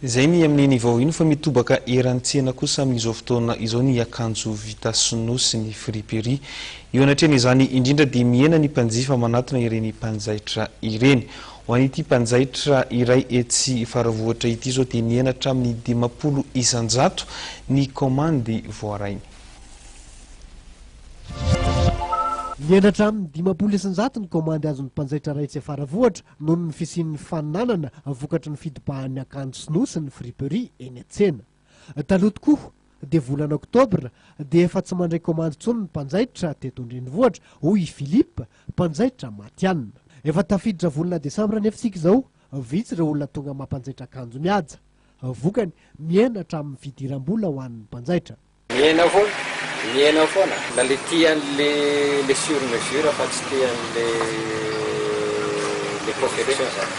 Izay ny amin'iny vao iny fa mitobaka eran'ny tsena kosa amin'izao fotoana izao ny akanjo vita sinoa sy ny friperie. Eo anatrehan'izany indrindra dia mihena ny mpanjifa manatona ireny mpanjaitra ireny. Ho an'ity mpanjaitra iray etsy Faravohitra ity izao dia nihena hatramin'ny 50% ny kaomandy voarainy. Nihena hatramin'ny 50% ny kaomandy azon'ny mpanjaitra iray etsy Faravohitra noho ny fisian'ny faninanana vokatry ny fidobahan'ny akanjo sinoa sy ny friperie eny an-tsena. Taloha tokoa dia volana oktobra dia efa tsy mandray kaomandy intsony ny mpanjaitra teto an-drenivohitra, hoy i Philippe, mpanjaitra matihanina. Efa tafiditra volana desambra anefa isika izao, vitsy ireo olona tonga mampanjaitra akanjo mihaja. Vokany, mihena hatramin'ny fidiram-bola ho an'ny mpanjaitra. Mihena foana, mihena foana. Na le tia an'le le sur mesure fa tsy tia an'le le perfection zany.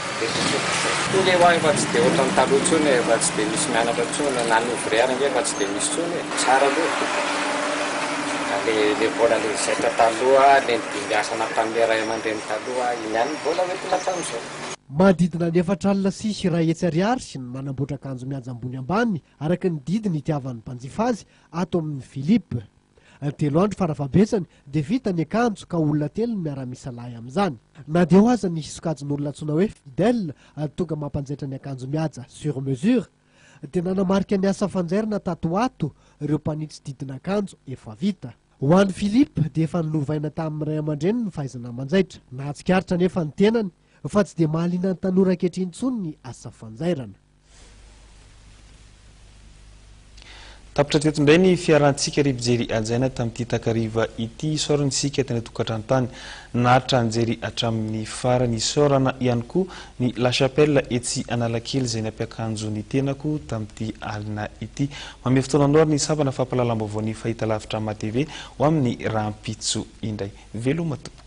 Koa nge hoa efa tsy de ohatran'ny taloha intsony e, efa tsy de misy mianatra intsony, na ny ouvrier ary nge efa tsy de misy intsony e. Tsara aloha ka le le mbola le zaitra taloha, le nidimbiasana tamin'le ray aman-dreny taloha, iny ihany no mbola hoentina hatramin'izao. Manodidina ny 140 ariary ny manamboatra akanjo mihaja ambony ambany araka ny didy nitiavan'ny mpanjifa azy ato amin'ny Philippe. Telo andro farafahabetsany dia vita ny akanjo ka olona telo no miara-misalahy amin'izany. Na dia eo aza ny sokajin'olona antsoina hoe fidèle tonga mampanjaitra ny akanjo mihaja sur mesure dia nanamarika ny asa fanjairana tato ho ato ireo mpanitsy didin'akanjo efa vita. Ho an'i Philippe dia efa nolovaina tamin'ny ray aman-dreniny ny fahaizana manjaitra. Nahatsikaritra anefa ny tenany fa tsy dia mahaliana ny tanora ankehitriny intsony ny asa fanjairana. Tapitra teto indray ny fiarahantsika ry mpijery hajaina tamin'ity takariva ity. Isaorana isika tany an-tokantrano tany naharitra nijery hatramin'ny farany. Isaorana ihany koa ny La Chapelle etsy Analakely izay nampiakanjo ny tenako tamin'ity alina ity. Manome fotoana anao ary ny sampana fampahalalam-baovaon'ny fahitalavitra Matv ho amin'ny rahampitso indray. Veloma tompoko.